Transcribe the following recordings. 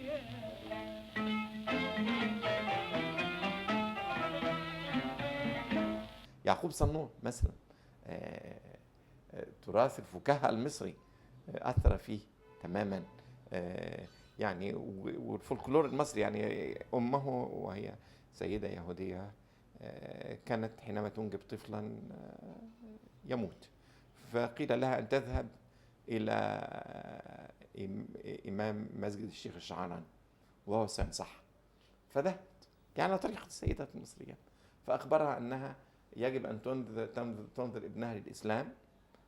يحن قلبك عليا. يعقوب صنوع مثلا، تراث الفكاهة المصري أثر فيه تماما، يعني والفولكلور المصري. يعني أمه وهي سيدة يهودية، كانت حينما تنجب طفلا يموت، فقيل لها أن تذهب إلى إمام مسجد الشيخ الشعراني وهو سينصحها، فذهبت يعني على طريقة السيدات المصريات، فأخبرها أنها يجب أن تنذر ابنها للإسلام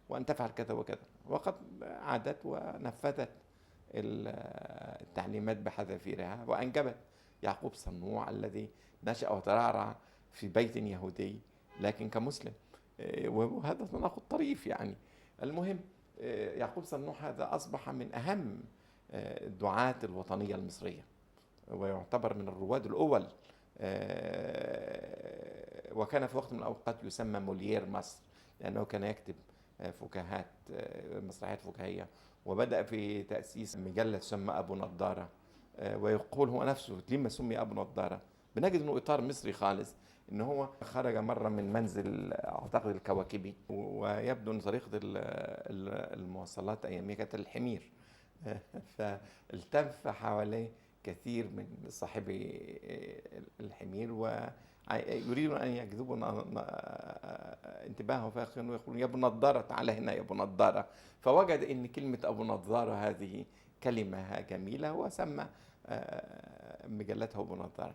وأن تفعل كذا وكذا، وقد عادت ونفذت التعليمات بحذافيرها وأنجبت يعقوب صنوع الذي نشأ وترعرع في بيت يهودي لكن كمسلم، وهذا تناقض طريف يعني. المهم، يعقوب صنوع هذا أصبح من أهم الدعاة الوطنية المصرية، ويعتبر من الرواد الأول، وكان في وقت من الأوقات يسمى موليير مصر لأنه كان يكتب فكاهات، مسرحيات فكاهية، وبدأ في تأسيس مجلة تسمى أبو نظارة، ويقول هو نفسه لما سمي أبو نظارة. بنجد أنه إطار مصري خالص، أنه هو خرج مرة من منزل أعتقد الكواكبي، ويبدو أن طريقة المواصلات أيامها كانت الحمير، فالتف حواليه كثير من صاحبي الحمير ويريدون أن يجذبوا انتباهه، فيقولون يا أبو نظارة تعال هنا يا أبو نظارة، فوجد أن كلمة أبو نظارة هذه كلمة جميلة وسمى مجلته أبو نظارة.